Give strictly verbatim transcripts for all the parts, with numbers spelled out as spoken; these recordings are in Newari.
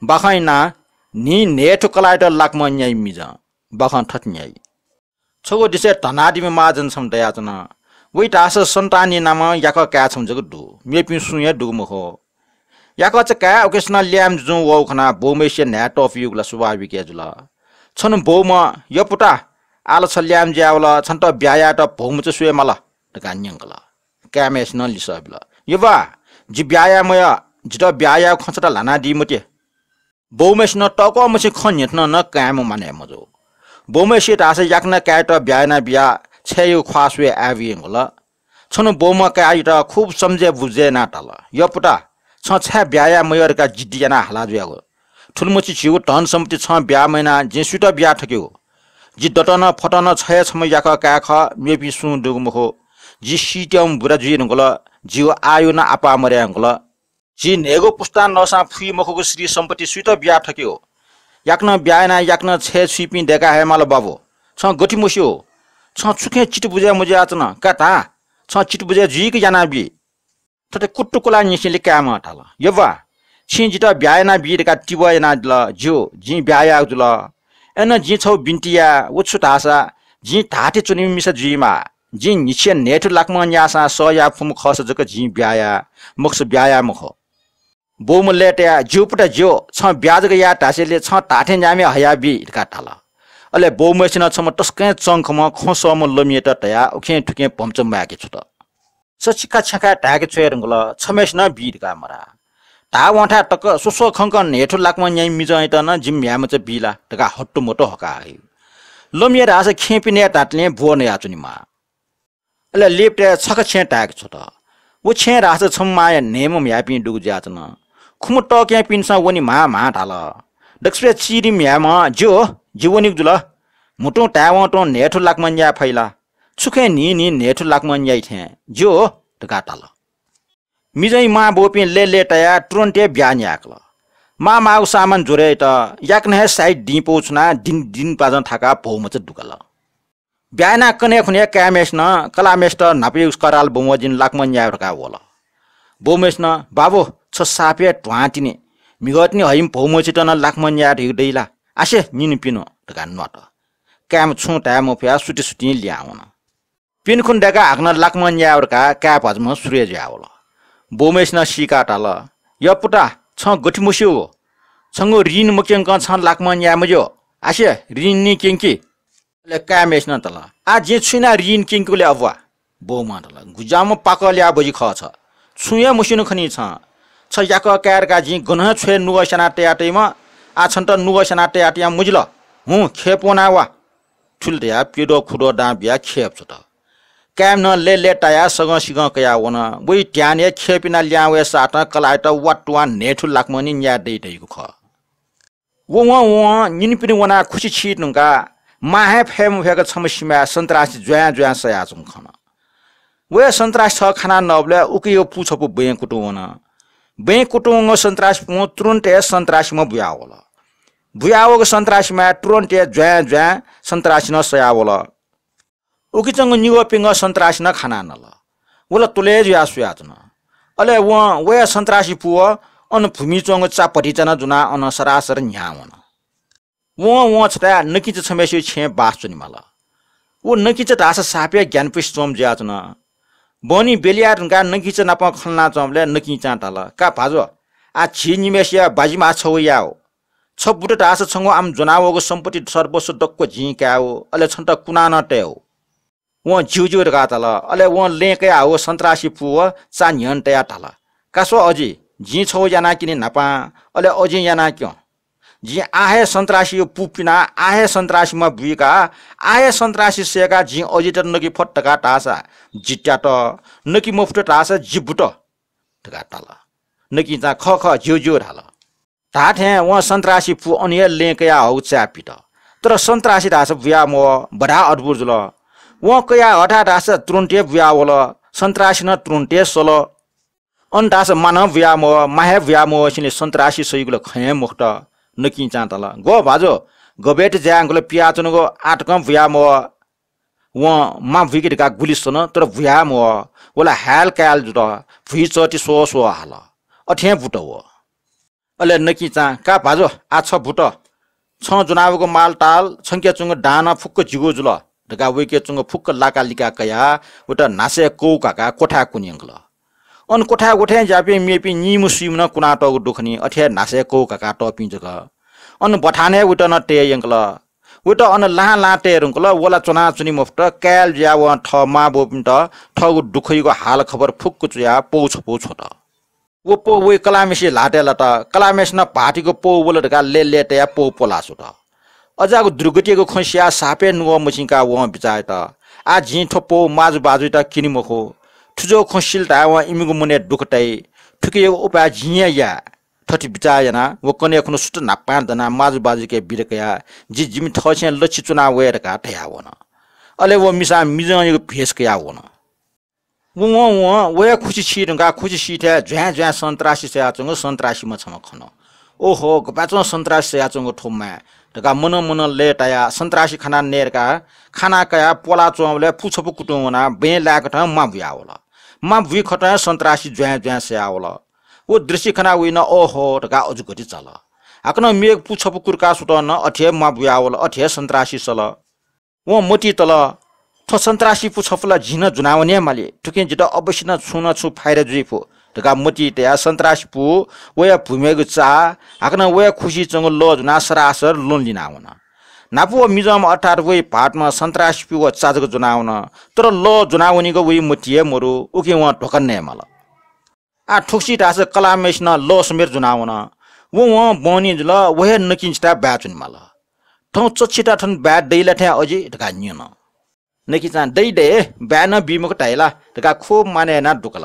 बाखं यानाः न्हि न्हय्थु कलाःयात लाक्मं न्याइ मिजं। बाखं थथे न्याइ। छगू देशय् धनादिम्ह महाजन छम्ह दयाच्वन। वइ धाःसा सन्तानी नामं याकः काय् छम्ह जक दु, मेपिं सुं हे दुगु मखु। याकःचा काय् उखेसनं ल्याय्म्ह जुजुं वःगु खनाः बौम्हय्सिया न्हाय् तःपिउगु ला स्वाभाविक हे जुल। छन्हु बौम्ह, यपुता, आः ला छ ल्याय्म्ह जुयावल, छन्त ब्याहा यायेत भौमचा स्वये माल धकाः न्यंकल। काय्म्हय्सिनं लिसः बिल, यबा, जि ब्याहा याये मयः, जितः ब्याहा यायेगु खँ छता ल्हानादी मते। बौम्हय्सिनं तःकः मछि खँ न्ह्यथनं नं काय्म्ह मानय् मजू। बौम्हय्सित धाःसा याकनं काय्‌यात ब्याहा यानाबियाः छय्‌यागु ख्वाः स्वये आः वइ धुंकल। छन्हु बौम्ह काय्‌यात खुब सम्झय् बुझय् यानाः धाल, यपुता, छं छाय् ब्याहा याये मयः धकाः जिद्दी यानाः हाला जुयागु? थुलिमछि झीगु धन सम्पत्ति छं ब्याहा मयानाः जिं सुइत बिया थकेगु? जि दतं नं फतं नं छ हे छम्ह याकः काय् खः, मेपिं सुं दुगु मखु। जि सीत्याम्ह बुरा जुइ धुंकल, जिगु आयु नं आपाः मदये धुंकल। झी न्हय्‌गू पुस्तां नःसां फुइ मखुगु श्री सम्पत्ति सुइत बिया थकेगु? याकनं ब्याहा यानाः याकनं छय् छुइपिं दय्‌का हये माल बाबु। छं गथे मस्यू? छं छु खँय् चित्त बुझय् मजुयाच्वन का धाः? छं चित्त बुझय् जुइक यानाबी। थथे कुतुकुला निसेंलि काय्‌म्हं धाल, यबा, छिं जितः ब्याहा यानाबी धकाः तिबः यानादिल, ज्यू, जिं ब्याहा याःगु जुल। अय्‌नं जिं छगू बिन्ति याये, व छु धाःसा जिं धाःथें च्वनीम्ह मिसा जुइमाः। जिं न्हिच्छिया न्हय्‌थु लाक्मं न्याःसां सह याये फुम्ह खःसा जक जिं ब्याहा याये, मखुसा ब्याहा याये मखु। बौम्ह लय्‌तायाः, ज्यू पुता ज्यू, छं ब्याहा जक याये धासेंलि छं धाःथें न्याम्हय् हयाबी धकाः धाल। अले बौम्हय्‌सिनं छम्ह तसकं चंखम्ह खँ सःम्ह लमियात धयाः उखें थुखें भम्चा म्वाय्‌के छ्वत। सछिका छ्याकाः धाय्‌के छ्वये धुंकल, छम्हय्‌सिनं बी धकाः मधाः। धाःवंथाय् तक स्वस्वः खंकं न्हय्‌थु लाक्मं न्याइ मिजंयात नं जिमि म्ह्याय्‌मचा बी ला धकाः हत्तुमत्तु हकाः हइ। लमिया धाःसा खेँपिं नये धातलें ब्वः नयाच्वनेमाः। अले लय्‌तायाः छखा छेँय् धाय्‌के छ्वत। व छेँय् धाःसा छम्ह मांया न्हय्‌म्ह म्ह्याय्‌पिं दुगु जुयाच्वन। खुम्ह तःकेहेँपिन्सं वने म्हां म्हां धाल। दकसिबय् चिधि म्ह्याय्‌म्हं, ज्यू, जि वनेगु जुल। म्हुतुं धायेवं तुं न्हय्‌थु लाक्मं न्याये फइ ला? छु खँय् न्हिं न्हिं न्हय्‌थु लाक्मं न्याइ थें, ज्यू धकाः धाल। मिजंया मांबौपिं लय्‌लय्‌तायाः तुरुन्त हे ब्याहा न्यायेकल। माःमाःगु सामान ज्वरय् यात, याकनं हे साइत दिं पौ छुनाः दिं दिं बाजं थाकाः भौमचा दुकल। ब्याहा यानाः कन्हय् खुन्हु हे काय्‌म्हय्‌सिनं कलाःम्हय्‌सित न्हापायागु कराल बमोजिं लाक्मं न्याये धकाः वल। बौम्हय्‌सिनं, बाबु, छ साप हे ध्वां तिनि, म्हिगः तिनि हइम्ह भौमचायात नं लाक्मं न्याये धइगु दइ ला? आसे निन्हु पिन्हु धकाः न्वात। काय्‌म्ह छुं धाये मफयाः सुति सुतिं लिहां वन। पिने खुन्हु दय्‌काः हाकनं लाक्मं न्याये धकाः काय् भ्वाजुम्ह सुरय् जुयावल। बौम्हय्‌सिनं सीकाः धाल, यपुता, छं गथे मस्यू? छंगु ऋण मक्यंकं छं लाक्मं न्याये मज्यू। आसे ऋण नि क्यंकि। अले काय्‌म्हय्‌सिनं धाल, आः जिं छु यानाः ऋण क्यंकेगु ले अबुवा? बौम्हं धाल, गुज्याःम्ह पाकः ल्याः बजि खः छ। छुं हे मस्यूनि खनी छं। छ याकः काय् धकाः जिं गनं हे छ्वय् नुगः स्यानाः तया तइम्ह, आः छन्त नुगः स्यानाः तया तयां मजिल। हुँ, खेँय् प्वनाः वा। थुलि धयाः प्यद्वः खुद्वः दां बियाः खेँय् छ्वत। काय्‌म्हं नं लय्‌लय्‌तायाः सगं सिगं कयाः वन। वइ ध्यानय् खेँय् पिनाः लिहां वये साथं कलाःयात वातुवां न्हय्‌थु लाक्मं नि न्याये दइ धइगु खः। वं वं निन्हु पिने वनाः खुसि छि धुंकाः मां हे फये मफय्‌क छम्ह सिमाय् सन्त्रासी ज्वाँय् ज्वाँय् सयाच्वंगु खन। वया सन्त्रासी छगः खाना नःबलय् उकिया पु छपु बँय् कुतुं वन। बँय् कुतुं वंगु सन्त्रासीपुं तुरुन्त हे सन्त्रासीम्ह बुयावल। बुयावःगु सन्त्रासीमाय् तुरुन्त हे ज्वाँय् ज्वाँय् सन्त्रासीनं सयावल। उकिच्वंगु निगःपिंगः सन्त्रासीनं खाना नल। व ला त्वलय् जुयाः स्वयाच्वन। अले वं वया सन्त्रासीपुं अन भूमिइ च्वंगु चा भतिचा नं ज्वनाः अन सरासर न्ह्याः वन। वं वं छथाय् नकिचा छम्हय्‌सिगु छेँय् बास च्वनेमाल। व नकिचा धाःसा साप हे ग्यानापुसे च्वंम्ह जुयाच्वन। बहनी ब्यलया धुंकाः नकिचा नाप खँ ल्हानाच्वंबलय् नकिचां धाल, का भाजु, आः झी निम्हय्‌सिया बाजिमाः छगू यायेगु। छ बुत धाःसा छंगु आम ज्वनावःगु सम्पत्ति सर्वस्व दक्व जिं कायेगु, अले छन्त कुनाः नं तयेगु। वं ज्यू ज्यू धकाः धाल। अले वं लँय् कयाहःगु सन्त्रासीपुं चा न्ह्यःने तयाः धाल, का स्व अजि, जिं छगू यानाक्यने न्हापां, अले अजिं यानाक्यँ। जिं आः हे सन्त्रासीया पु पिनाः आः हे सन्त्रासीम्ह बुइकाः आः हे सन्त्रासी सय्‌काः जिं अजित नके फत धकाः धाःसा जि त्यात, नके मफुत धाःसा जि बुत धकाः धाल। नकिचां खः खः, ज्यू ज्यू धाल। धाःथें वं सन्त्रासीपुं अन हे लँय् कयाहःगु चाय् पित। तर सन्त्रासी धाःसा बुया मवः, बडा अद्भुत जुल। वं कयाः हथाय् धाःसा तुरुन्त हे बुया वल, सन्त्रासी नं तुरुन्त हे सल। अन धाःसा मा नं बुया मवः, मा हे बुया मवःसेंलि सन्त्रासी सइगु ला खँ हे मखुत। नकिचां धाल, ग्व भाजु, गबय्‌त जायेगु ला पियाच्वनागु, आः तकं बुया मवः। वं मा बुइके धकाः गुलि सन, तर बुया मवः। व ला हायल कायल जुत, भुइ चःति स्वः स्वः हाल। अथें बुत व। अले नकिंचां, "का भाजु, आः छ भुत, छं ज्वनावःगु मालताल, छंके च्वंगु दां नं फुक्क जिगु जुल" धकाः वय्के च्वंगु फुक्क लाका लिका कयाः वय्त न्हासय् कौ काकाः क्वथाय् कुने यंकल। अन क्वथाय् व थें ज्याःपिं मेपिं निम्ह सुइम्ह नं कुनातःगु दु खनी, अथे हे न्हासय् कौ काकातःपिं जक। अन बथानय् वय्त नं तये यंकल। वय्त अन लाहां लाहां तये धुंकल। व ला च्वनाच्वनी मफुत, काय् जुयाः वं थः मांबौपिन्त थःगु दुःखयागु हालखबर फुक्क च्वयाः पौ छपौ छ्वत। व पौ वइ कलाःम्हेसिया ल्हातय् लात। कलाःम्हेसिनं भाःतिक पौ वल धकाः लय्‌लय्‌तयाः पौ प्वला स्वत। अज्याःगु दुर्गतियागु खँ सियाः सापय् नुगः मछिंकाः वं बिचाः यात, "आः जिं थ्व पौ माजुबाजुयात क्यने मखु। थुज्याःगु खँ सिल धायेवं इमिगु मनय् दुःख ताइ। थुकियागु उपाय जिं हे याये।" थथे बिचाः यानाः व कन्हय् खुन्हु सुथ न्हापां दनाः माजुबाजुयाके बिदा कयाः, "जि जिमि थःछेँय् लच्छि च्वना वये" धकाः धयावन। अले व मिसां मिजंयागु भेष कयाः वन। वं वं व हे खुसि सी धुंकाः खुसि सीथाय् ज्वाँय् ज्वाँय् सन्त्रासी सयाच्वंगु सन्त्रासीम्ह छम्ह खन। "ओहो, गपाय्‌चं सन्त्रासी सयाच्वंगु थ्व माय्" धकाः मनं मनं लय्‌तायाः सन्त्रासी खनाः नये धकाः खाना कयाः प्वला च्वंबलय् पु छपु कुतुं वनाः बँय् लाय्‌कथं म्वाः बुयावल। म्वाः बुइखतं सन्त्रासी ज्वाँय् ज्वाँय् सयावल। व दृश्य खनाः वइ नं "ओहो" धकाः अजू गति चाल। हाकनं मेगु पु छपु कुतुकाः स्वत नं अथे हे म्वाः बुयावल, अथे हे सन्त्रासी सल। वं मतिइ तल, "थ्व सन्त्रासी पु छपु ला जिं नं ज्वनावने हे माली। थुकिं जितः अवश्य नं छुं न छुं फाइदा जुइ फु" धकाः मतिइ तयाः सन्त्रासी पु, वया भुइम्हय्‌गु चा, हाकनं वया खुसिइ च्वंगु लः ज्वनाः सरासर ल्वहंलिनावन। न्हापा व मिजंम्ह अर्थात् वइ भाःतम्ह सन्त्रासी पु व चा जक ज्वनावन, तर लः ज्वनावनीगु वइ मतिइ हे मरु। उकिं वं धोखा नये माल। आः थुगुसी धाःसा कलाःम्हेसिनं लः समेत ज्वनावन। व वं बहनी जुल, व हे नकिंचिता बाय् च्वनेमाल। "थौं चच्चिता थन बाय् दइ ला थें अजि?" धकाः न्यन। नकिंचां, "दइ दइ, बाय् नं बी मखु धाइ ला" धकाः खुब मानय् यानाः दुकल।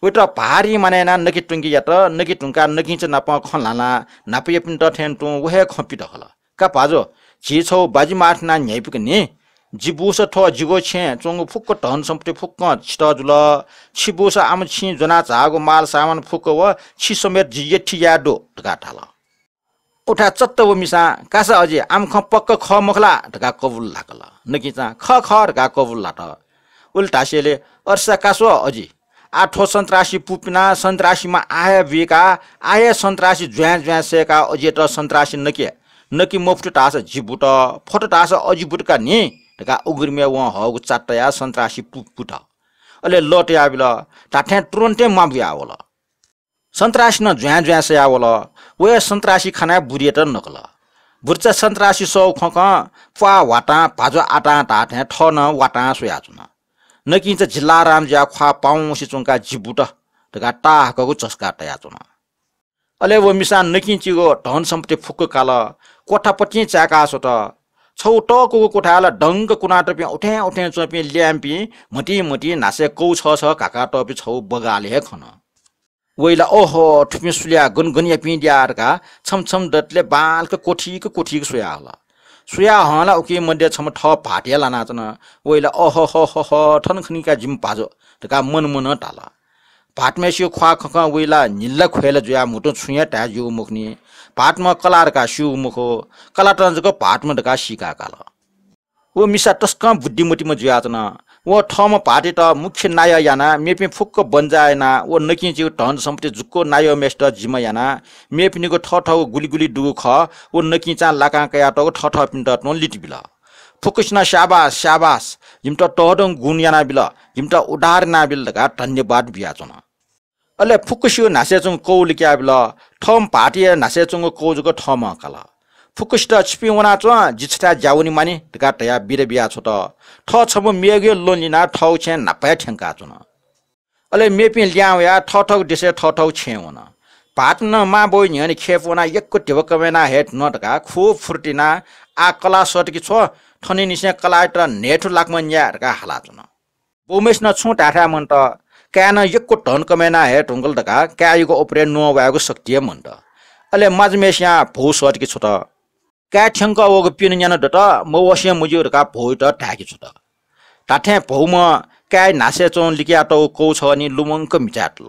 वइत भारी मानय् यानाः नकि तुंकि यात। नकि तुंकाः नकिंचा नाप खँ ल्हानाः न्हापायापिन्त थें तुं व हे खँ पित हल। "का भाजु, झी छगू बाजी माः थनाः न्ह्याइपुके नि। जि बूसा थ्व जिगु छेँय् च्वंगु फुक्क धन सम्पत्ति फुक्कं छितः जुल। छि बूसा आम छिं ज्वनाः झाःगु माल सामान फुक्क व छि समेत जि यःथें याये दु" धकाः धाल। उथाय् चत्त व मिसां, "का सा अजि, आम खँ पक्क खः मखु ला?" धकाः कबुल ल्हाकल। नकिंचां, "खः खः" धकाः कबुल ल्हात। उलि धासेंलि, "अथे सा का स्व अजि, आः थ्व सन्त्रासी पु पिनाः सन्त्रासीम्ह आः हे बुइकाः आः हे सन्त्रासी ज्वाँय् ज्वाँय् सय्‌काः अजियात सन्त्रासी नके, नके मफुत धाःसा जि बुत, फत धाःसा अजि बुत का नि" धकाः उघ्रिमय् वं हःगु चा तयाः सन्त्रासी पु पुत। अले लः तयाबिल। धात्थें तुरुन्ते म्वाः बुयावल। सन्त्रासीनं ज्वाँय् ज्वाँय् सयावल। व हे सन्त्रासी खनाः बुरियात नकल। बुरिचा सन्त्रासी सःगु खंखं प्वाः ह्वातां भाजु आतां धाःथें थः नं वातां स्वयाच्वन। नकिंचा झिल्लाराम जुयाः ख्वाः पाउँसे च्वंकाः जि बुत धकाः ताःहाकःगु झसका तयाच्वन। अले व मिसां नकिंचिगु धन सम्पत्ति फुक्क काल, क्वथापतिं चाय्‌का स्वत। छगू तःकूगु क्वथाय् ला दंक कुनातःपिं उथें उथें च्वंपिं ल्याय्‌म्हपिं म्हतिं म्हतिं न्हासय् कौ छः छः घाकातःपिं छगू बगालय् हे खन। वइ ला, "ओहो, थुपिं सुल्या गन गनयापिं द्या" धकाः छम्ह छम्ह दतले बांलाक क्वथीक क्वथीक स्वया हल। स्वया हं ला उकी मध्ये छम्ह थः भाःत हे लानाच्वन। वइ ला, "ओहो हो हो हो, थन खनी का जिमि भाजु" धकाः मन मनं धाल। भाःतम्हेसिगु ख्वाः खंखं वइ ला न्हिला ख्वय्‌ला जुयाः म्हुतुं छुं हे धाये ज्यूगु मखुनि। भाःतम्ह कलाः धकाः स्यूगु मखु, कलातं जक भाःतम्ह धकाः सीका काल। व मिसा तसकं बुद्धिमतिम्ह जुयाच्वन। वं थःम्ह भाःतयात मुख्य नायः यानाः मेपिं फुक्क बन्जा यानाः व नकिंचिगु धन सम्पत्ति जुक्क नायःम्हेसित जिम्मा यानाः मेपिनिगु थःथःगु गुलि गुलि दुगु खः व नकिंचां लाकां कयातःगु थःथःपिन्त तुं लित बिल। फुक्कसिनं स्याबास, स्याबास, जिमित तःधंगु गुण यानाबिल, जिमित उद्धार यानाबिल धकाः धन्यवाद बियाच्वन। अले फुक्कसिगु न्हासय् च्वंगु कौ लिकाबिल। थःम्ह भाःतया न्हासय् च्वंगु कौ जक थःम्हं काल। फुक्कसित "छिपिं वनाच्वँ, जि छथाय् ज्या वने मानि" धकाः धयाः बिदा बियाछ्वत। थः छम्ह मेगु हे ल्वहं लिनाः थःगु छेँय् न्हापा हे थ्यंकाच्वन। अले मेपिं लिहां वयाः थःथःगु देशय् थःथःगु छेँय् वन। भाःतम्हं मांबौया न्ह्यःने खेपु वनाः यक्व धिबा कमय् याना हये धुन धकाः खुब फुर्ति यानाः "आः कलाः सःतकि छ्व, थनिंनिसें कलाःयात न्हय्‌थु लाकमा न्याये" धकाः हालाच्वन। बौम्हेसिनं छुं धायेथाय् मन्त। काय्‌नं यक्व धन कमय् याना हये धुंकल धकाः काय्‌यागु अपरय् न्ववायेगु शक्ति हे मन्त। अले माजुम्हेसियां भौ सःतकि छ्वत। काय् थ्यंकः वःगु प्यन्हु न्यान्हु दत, मवसें मज्यू धकाः भौयात धाय्‌के छ्वत। धात्थें भौम्हं काय्‌या न्हासय् च्वंगु लिकयातःगु कौ छगः निं लुमंक म्हिचाय् तल।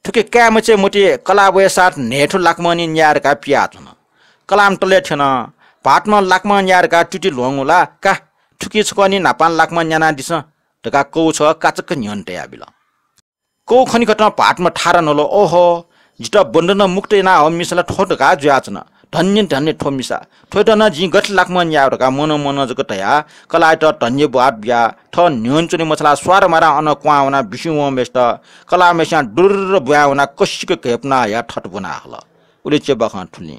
थुकी काय्‌मचाया मतिइ कलाः वयेसाथ न्हय्‌थु लाकमा निं न्याये धकाः पियाच्वन। कलाःम्ह तलय् थ्यन। भाःतम्हं लाकमा न्याये धकाः तुति ल्ह्वंगु ला, "का, थुकी छकः निं न्हापां लाकमा न्यानादिसँ" धकाः कौ छगः काचाक्क न्ह्यःने तयाबिल। कौ खनिकथं भाःतम्ह थारा न्ह्वल। "ओहो, जितः बन्धनं मुक्त याना हःम्ह मिसा ला थ्व धकाः जुयाच्वन। धन्य धन्य थ्व मिसा, थ्वयात नं जिं गथे लाकम्ह याये धकाः मनं मनं जक धयाः कलाःयात धन्यवाद बियाः थः न्ह्यःने च्वने मछालाः स्वारमारां अनं क्वहां वनाः बिस्युं वंम्हय्सित कलाःम्हय्सियां दुर्र ब्वाँय् वनाः कसिक घय्पुना हयाः थत ब्वना हल। उलि चेबाखं थुलिं